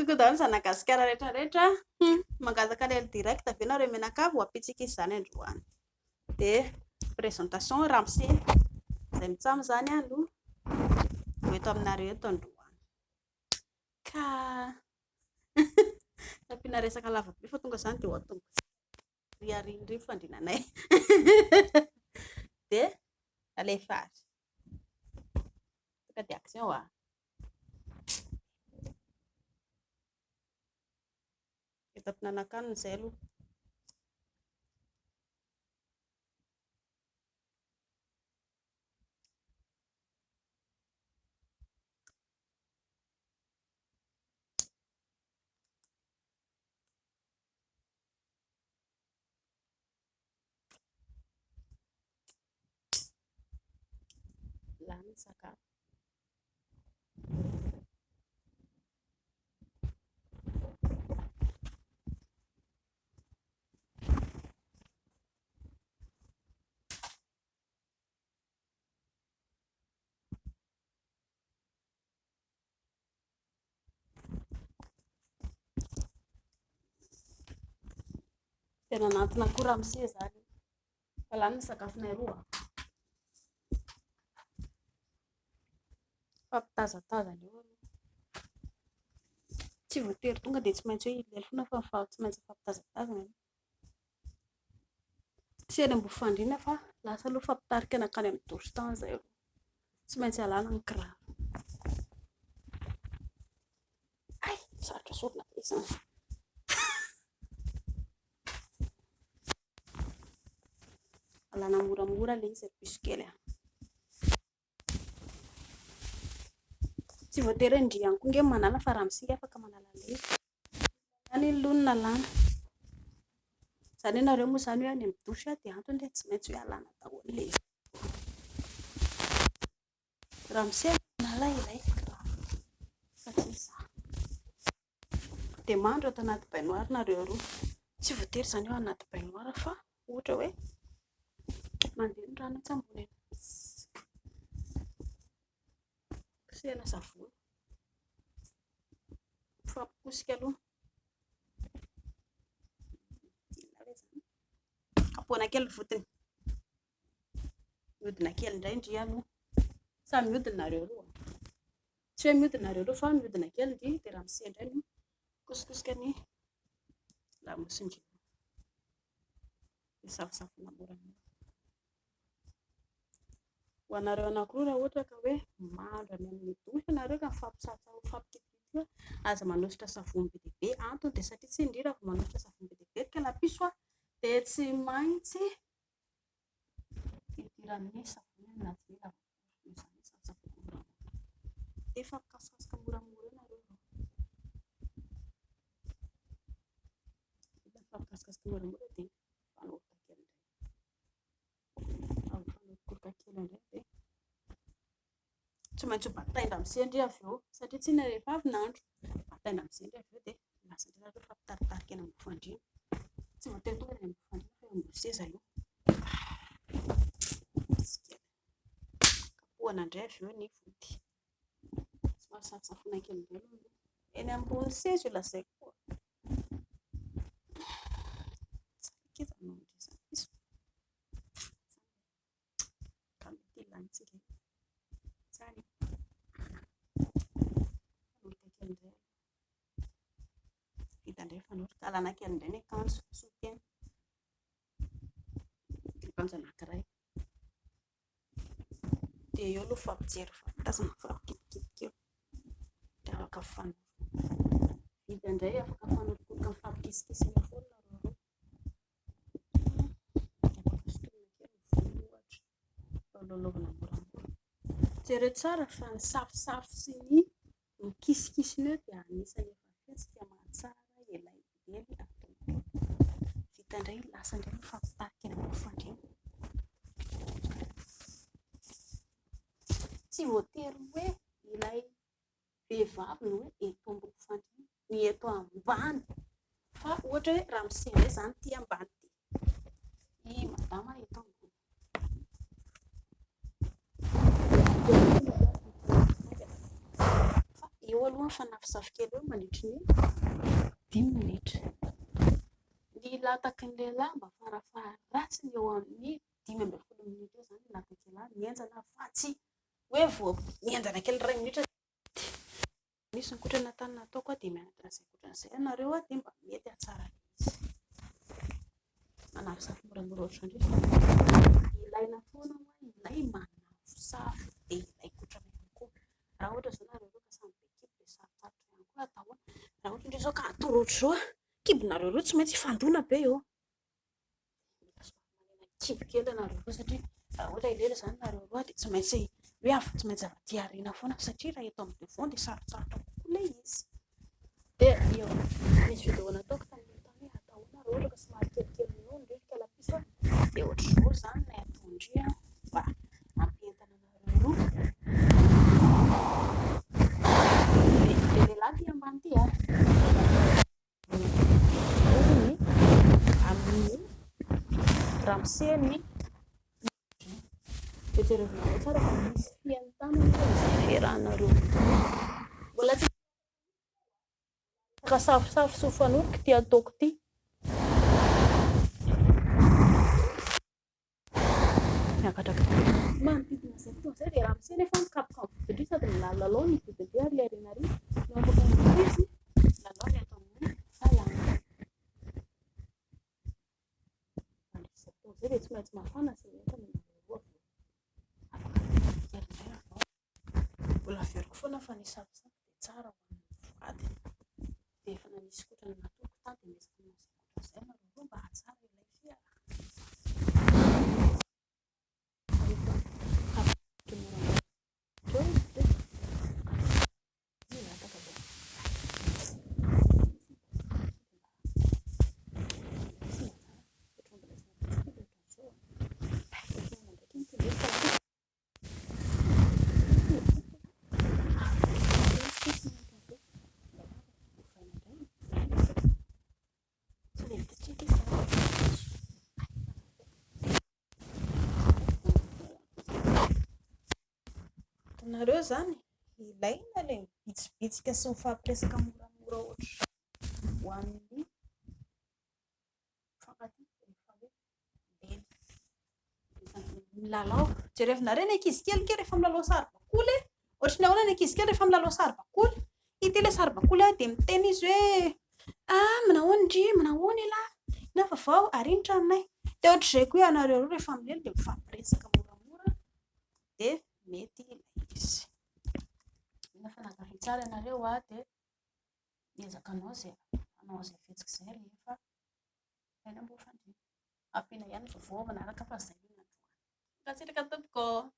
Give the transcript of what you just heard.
Coucou daholo ny zanak'i Gasikara rehetra rehetra. Mangataka lelo direct ve nareo mianakavy ho ampitsika izany androany. Dia présentation ramose izay mitsam izany no ho eto aminareo eto androany. Ka tsy ampiana resaka lava be fa tonga izany dia ho atomboka. Ry ariny ry fandrinanay. Dia alefa ary. Tonga dia action ah. Eto am-pinanan-kanina izay aloha. Lany ny sakafo. Tena nanantona koa ramose izany. Fa lany ny sakafonay roa. Fampitazatazana eo aloha. Tsy voatery tonga dia tsy maintsy hoe hilely foana fa tsy maintsy mifampitazatazana aloha. Tsy eny ambony fandriana fa lasa aloha mifampitarika nankany amin'ny douche tany izahay roa. Tsy maintsy alana ny kiraro. Hay, sarotra sorona be izany. Alana moramora ilay izy ry piso kely a. Tsy voatery hoe ndry ihany koa ange no manala fa ramose ange afaka manala an'ilay izy. Ihany iny aloha no nalana. Izany hoe nareo moa izany hoe any amin'ny douche dia antony dia tsy maintsy hoe alana daholo ilay izy. Ramose manala ilay kiraro fa tsy izaho. Dia mandro ato anaty baignoire nareo roa. Tsy voatery izany hoe anaty baignoire fa ohatra hoe mandeha ny rano etsy ambony eny. Kosehina savony. Mifampikosika aloha. Inona ve izany? Kapohana kely ny vodiny. Mihodina kely indray ndry aloha. Samy mihodina nareo roa. Tsy hoe mihodina nareo roa fa mihodina kely ndry dia ramose indray no mikosikosika ny lamosindry. Dia savosavoina moramora. Ho anareo anankiroa raha ohatra ka hoe mandro any amin'ny douche ianareo ka mifampisasa mifampikitikitika eo, aza manosotra savony be dia be. Antony dia satria tsy indrindra raha vao manosotra savony be dia be ry kalapiso a, dia tsy maintsy idiran'ny savony any anatin'ny lavabory. Noho izany savosavoina moramora. Dia mifampikasokasoka moramora eo nareo roa. Vita mifampikasokasoka moramora dia mifanoroka kely indray. Mifanorokoraka kely indray dia tsy maintsy ho batain-dramose ndry avy eo satria tsy inona rehefa avy nandro. Batain-dramose ndry avy eo dia lasa indray nareo mifampitaritarika eny ambony fandriana. Tsy voatery tonga dia eny ambony fandriana fa eo ambony seza aloha. Kapohana indray avy eo ny vody. Somary safosafoina kely indray aloha ny loha. Eny ambony seza io lazaiko koa. Tsara kely izany mandresa piso. Ka mety ilaintsika. Tsara e. Fanorika kely indray aloha. Vita indray fanorika. Alana kely indray ny akanjo, soutien. Akanjo anankiray. Dia eo aloha mifampijery, mifampitazana, mifampikitikitika eo. Dia afaka mifanoro. Vita indray afaka mifanorokoroka, mifampikisikisina foana nareo roa. Afaka sintomina kely ny volo ohatra. Lalaovina moramora. Jereo tsara fa ny safosafo sy ny mikisikisina eo dia anisan'ny efa fihetsika mahatsara ilay ely ataonareo. Vita indray, lasa indray mifampitarika eny ambony fandriana. Tsy voatery hoe ilay vehivavy no hoe eto ambony fandriana, ny eto ambany. Fa ohatra hoe ramose indray izany ity ambany ity, i madama eto ambony. Fa eo Eo aloha mifanafosafo kely eo mandritry ny 5 minitra. Ny lataky ny lehilahy mba farafaharatsiny eo amin'ny 15 minitra eo izany ny lataky lehilahy mihenjana fa tsy hoe vao mihenjana kely iray minitra dia maty. Misy ny kotrana tany nataoko dia mianatra an'izay kotrana izay ianareo dia mba mety hahatsara ilay izy. Manafosafo moramora ohatr'izao indray fa ilaina foana hoa ilay manafosafo dia ilay kotrana ihany koa. Raha ohatra izao nareo roa ka samy be kibo dia sarotsarotra ihany koa atao ahoana. Raha ohatra indray izao ka atoro ohatr'izao, kibonareo roa tsy maintsy hifandona be eo. Mila somary manena kibo kely ianareo roa satria raha ohatra hilela izany nareo roa dia tsy maintsy hoe avy tsy maintsy avy aty aoriana foana satria raha eto amin'ny devant dia sarotsarotra kokoa ilay izy. Dia eo misy vidéo nataoko tamin'iny tany hoe atao ahoana raha ohatra ka somary kelikely nono ry kalapiso a, dia ohatr'izao izany ilay ataon-dry mba hampientana anareo roa. Dia ilay lehilahy ity ambany ity a. Ny amin'ny ramose ny dia jerevinareo tsara fa misy fientanana izay fiarahanareo. Mbola tsy resaka safosafo sy fanoroka ity ataoko ity. Miakatra kely. Manodidina izay fotoana izay dia ramose nefa mikapoka ny vodin-dry sady milalao ny vodin-dry ary aoriana ary no afaka manao izy milalao ny ato amin'ny salana. Mandritra izay fotoana izay dia tsy maintsy mafana sy mientana ianareo roa vao afaka miala kely indray avy ao. Mbola averiko foana fa ny safosafo dia tsara ho an'ny mpivady. Dia efa nanisy kotrana nataoko tany dia miezaka manao izay kotrana izay ianareo roa mba hahatsara ilay fiarahana. Rehefa afaka moramora eo dia milataka aloha. Nareo izany ilaina ilay mibitsibitsika sy mifampiresaka moramora ohatr'izao ho an'ny mpifankatia rehefa hoe lena. Milalao. Jerevinareo ny ankizy kely nge rehefa milalao saribakoly e! Ohatry ny ahoana ny ankizy kely rehefa milalao saribakoly? Ity ilay saribakoly a, dia miteny izy hoe ah manahoana ndry, manahoana elah, inona vaovao, ary ny tranonay. Dia ohatr'izay koa ianareo roa rehefa milelo dia mifampiresaka moramora dia mety ilay izy. Mila fanazavana tsara ianareo a, dia miezaka hanao izay hanao an'izay fihetsika izay rehefa eny ambony fandriana. Ampiana ihany ny vaovao manaraka fa izay no nandroana. Mankasitraka tompoko ô!